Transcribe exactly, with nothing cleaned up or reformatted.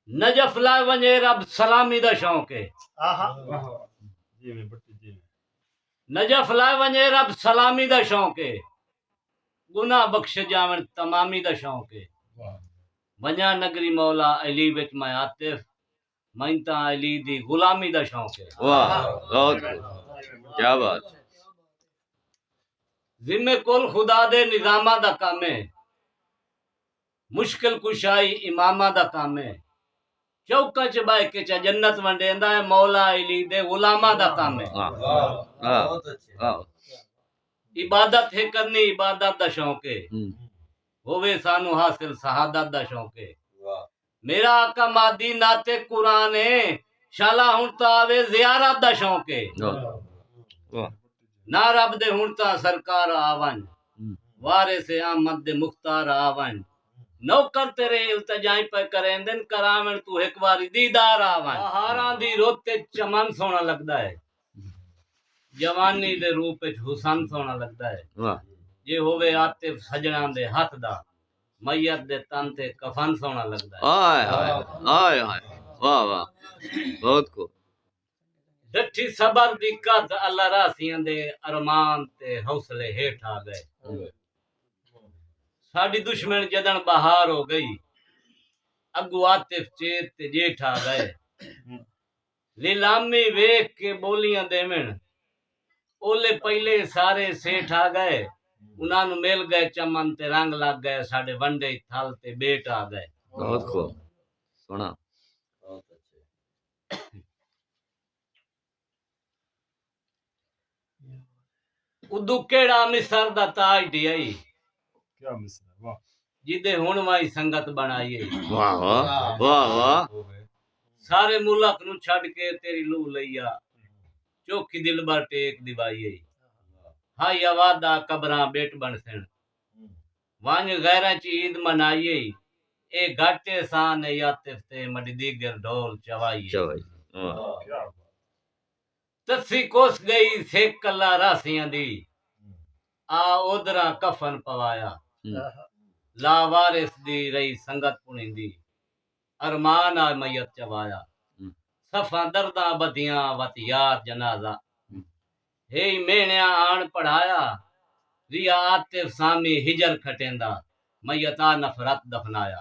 نجف لائے ونڄے رب سلامی دا شوق ہے۔ آہا۔ جیویں بٹی جیویں۔ نجف لائے ونڄے رب سلامی دا شوق ہے۔ گناہ بخشے جاون تمامی دا شوق ہے۔ ونڄاں نگری مولا علی وچ میں عاطف، میں تاں علی دی غلامی دا شوق ہے۔ واہ، بہت خوب۔ کیا بات۔ ذمے کل خدا دے نظاماں دا کم ہے۔ مشکل کشائی اماماں دا کم ہے۔ چوکاں چ بہہ کے چا جنت ونڈیندا ہے، مولا علی دے غلاماں دا کم ہے۔ واہ، واہ، واہ۔ عبادت ہے کرنی، عبادت دا شوق ہے۔ ہوں۔ ہووے سانوں حاصل سعادت دا شوق ہے۔ میرا آقا مہدی ناطق قرآن ہے، شالا ہن تاں آوے زیارت دا شوق ہے۔ واہ، واہ۔ نہ رب دے ہن تاں سرکار آون، ہوں۔ وارث احمد دے مختار آون۔ نوکر تیرے التجائیں پئے کریندن، کراون توں ہک واری دیدار آون۔ بہاراں دی رت اچ چمن سوہݨا لڳدا ہے، جوانی دے روپ اچ حسن سوہݨا لڳدا ہے۔ واہ۔ جے ہووے عاطف سڄݨاں دے ہتھ دا، میت دے تن تے کفن سوہݨا لڳدا ہے۔ ہائے ہائے، ہائے ہائے۔ واہ واہ، بہت خوب۔ ڈٹھی صبر دی قد، اللہ راسیاں دے ارمان تے حوصلے ہیٹھ آ ڳئے۔ ساݙی دشمن جݙݨ بہار ہو ڳئی، اڳوں عاطف چیت تے ڄیٹھ آ ڳئے۔ لیلامی ویکھ کے ٻولیاں ݙیوݨ، اولے پہلے سارے سیٹھ آ ڳئے۔ انہاں نوں مل ڳئے چمن تے رنگ لڳ ڳئے، ساݙے ونڈے تھل تے ٻیٹ آ ڳئے۔ بہت خوب۔ سوہݨا۔ ادوں کیڑھا مصر دا تاج ڈھیائی، کیا مصر ہے، واہ۔ جیندے ہݨ وائی سنگت بݨائی ہے۔ واہ واہ، واہ واہ۔ سارے ملک نوں چھڈ کے تیری لو لئی آ، چوکھی دلبر ٹیک دیوائی ہے۔ ہائی آباد دا قبراں ٻیٹ بݨسن، ونڄ غیراں چ عید منائی ہے۔ اے گھٹ احسان ہے عاطف تے، مڈی دیگر ڈھول چوائی ہے۔ چوائی۔ واہ۔ کیا بات۔ تسی کوس ڳئی سک اللہ راسیاں دی، آ اودراں کفن پوایا۔ ہوں۔ لا وارث دی رہی سنگت پݨیندی، ارمان آ میت چوایا۔ ہوں۔ صفاں درداں ٻدھیاں وت یار جنازہ، ہئی مہݨیاں آݨ پڑھایا۔ ریا عاطف سامی ہجر کھٹیندا، میت آ نفرت دفنایا۔